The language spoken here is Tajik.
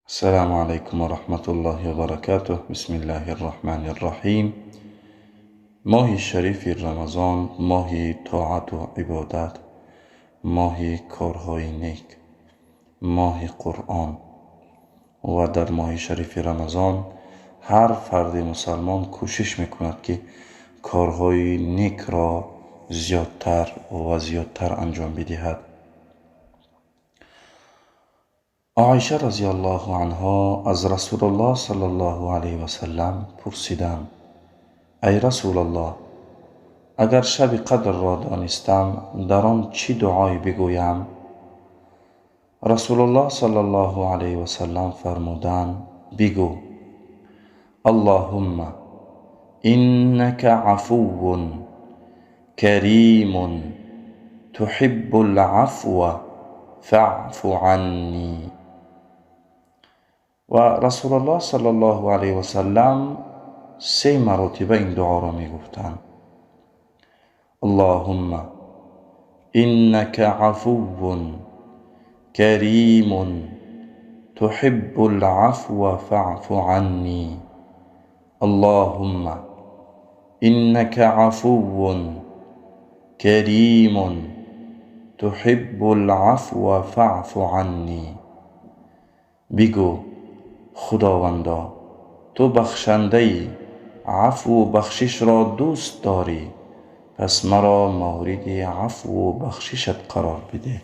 Ассалому алайкум ва раҳматуллоҳи ва баракатуҳ. Бисмиллаҳир роҳманир роҳим. Моҳи шарифи Рамазон моҳи тоату ибодат, моҳи корҳои нек, моҳи Қуръон. Ва дар моҳи шарифи Рамазон ҳар фарди мусалмон кӯшиш мекунад, ки корҳои некро зиёдтар ва зиёдтар анҷом бидиҳад. Оиша разияллоҳу анҳо аз Расулуллоҳ саллаллоҳу алайҳи васаллам пурсиданд: ай Расулаллоҳ, агар шаби қадрро донистам, дар он чӣ дуое бигӯям? Расулуллоҳ саллаллоҳу алайҳи васаллам фармуданд: бигӯ: Аллоҳумма иннака афуввун каримун туҳиббул афва фаъфу анни. Ва Расулуллоҳ саллаллоҳу алайҳи васаллам се маротиба ин дуоро мегуфтанд: Аллоҳумма иннака афуввун каримун туҳиббул афва фаъфу анни. Аллоҳумма иннака афуввун каримун туҳиббул афва фаъфу анни. Бигӯ: Худовандо, ту бахшандаӣ, афву бахшишро дӯст дорӣ, пас маро мавриди афву бахшишат қарор бидеҳ.